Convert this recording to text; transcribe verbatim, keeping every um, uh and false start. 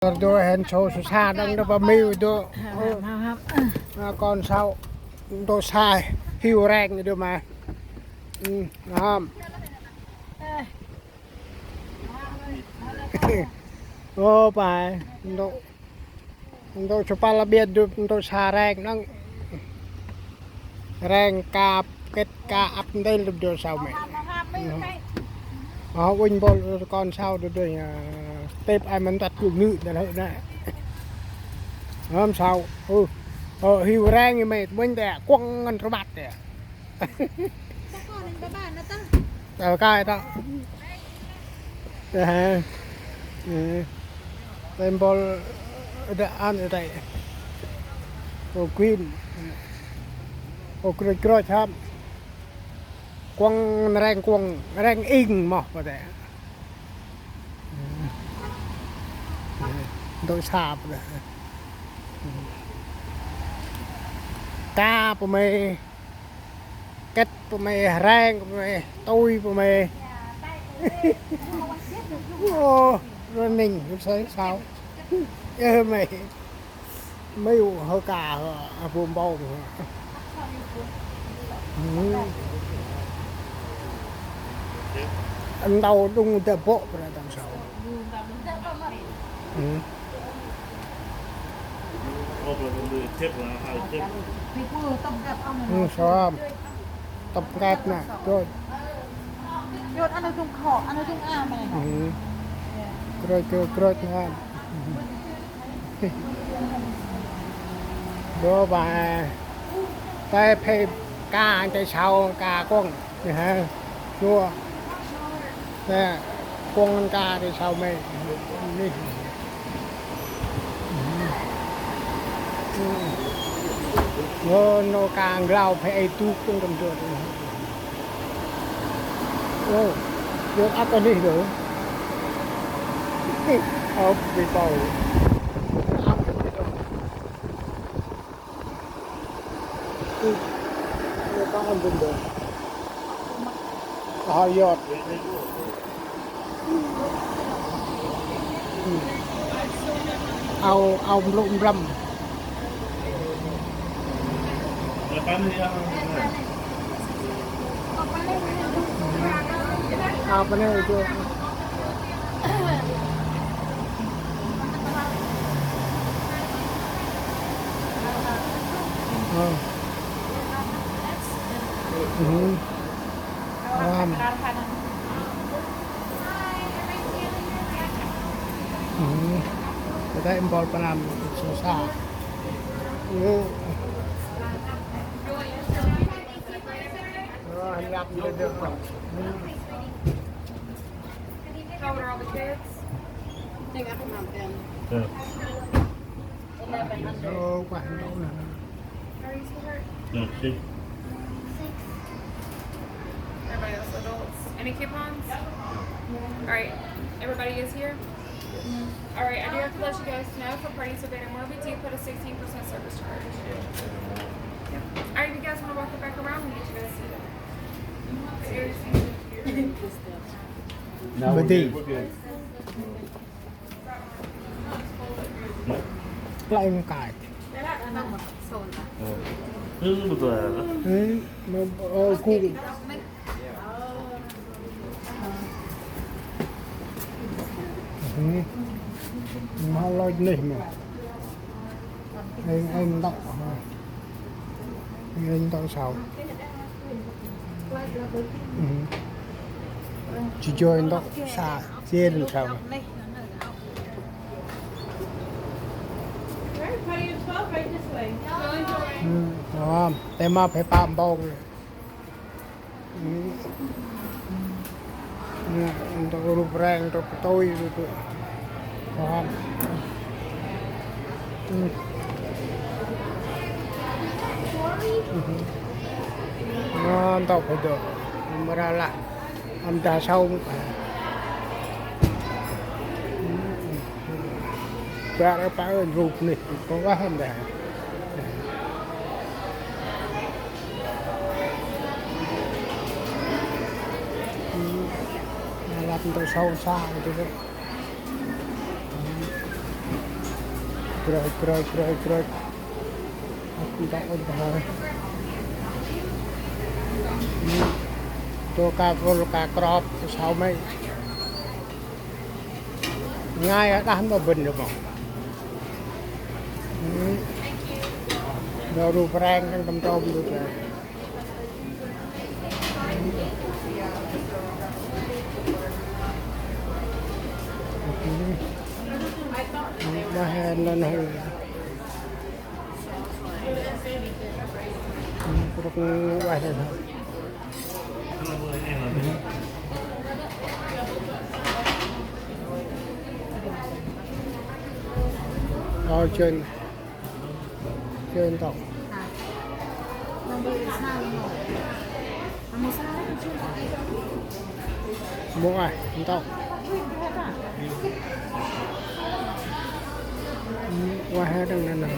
Tor dô hên sâu sa sa đăng đô pa miu dô. Hăm, hăm, hăm. Kon sau dô sa hiu reng dô ma. Hăm. Ô pa dô. Ntŭk chupal biăt dŭ, ntŭk sa reng nâng. Reng kăp kĭt ka ăp ntil dŭ dô sau mê. Ơ, uănh bol kon sau dŭ dô, a, tip ai măn tât gŭ ngư dăn hŭ nê. Hăm sau, ơ, hiu reng mê, uănh tê, kuŏng ngăn rmat tê. Tao kai ta. Tê hê. Tê mbol đa ăn tê. Ô green. Ô grôch grôch hăm. Kuŏng reng kuŏng, reng ing moh pa tê. Ntŭk sa pa tê. Ka pa mê. Kĭt pa mê, reng pa mê, tui pa mê. Ô, rơ ninh, rơ sơi sao. Ơ mê. Mê u hơ ka hơ, a bu mbông hơ. Ntâu đŭng tê bôk pra tăm sao. Ơ, sơm. Tŭp ngat nê, grôch. Grôch, grôch, grôch nê. Dô ba. Tê phê ka, tê sau ka kuŏng. Nê hê, sua. Nê, kuŏng ngăn ka tê sau mê. Nih. Ơ, nô ka nglau phê ê dŭk tŭng tŭng tŭng. Ơ, dŭk ăp nih dô. Ơ, bi tâu. Ơ, ka ăn dŭm dô. Hao yot. Ao, ao mblŭ mblăm. Ao pa nê ơ. Ơ. Ơ. Ram. Tê mbol pa ram sô sa. Ơ, hên lăp ndơ dơ. How old are all the kids? Ơ, pa hên lăp nê. How are you, sweetheart? Everybody else adults. Any coupons? All right, everybody is here? All right, I do have to let you guys know for parties of Vandermoor, we do put a sixteen percent service charge. All right, if you guys wanna walk it back around, we'll get you guys seated. Bơ đi. Klai mkai. Ơ, ma, ơ, ku. Ma lôch neh ma. Ê, ê, ntŭk. Ê, ntŭk sau. Ji joi ntŭk sa, jêr sau. Tê ma phê pă mbông. Nê, ntŭk rup reng, ntŭk tui, ntŭk. Ntŭk phê dô. Mra lah. Ăn ta sau. Ba rơ pa ơi, rup nê, kô vah ăn ta. Lăp ntŭk sau sa, ntŭk. Kroi, kroi, kroi, kroi. Ntŭk ôh, bah. Tơ ka krôp, ka krôp, sau mê. Ngai đah ma bân đah mâu. Nô ru preng kan tâm trôm ru preng. Bah hen lăn hên. Krŭk bah hen. Ơ, chuen. Chuen tŏng. Mâu ai, tŏng. Ueh, đăng năn năn.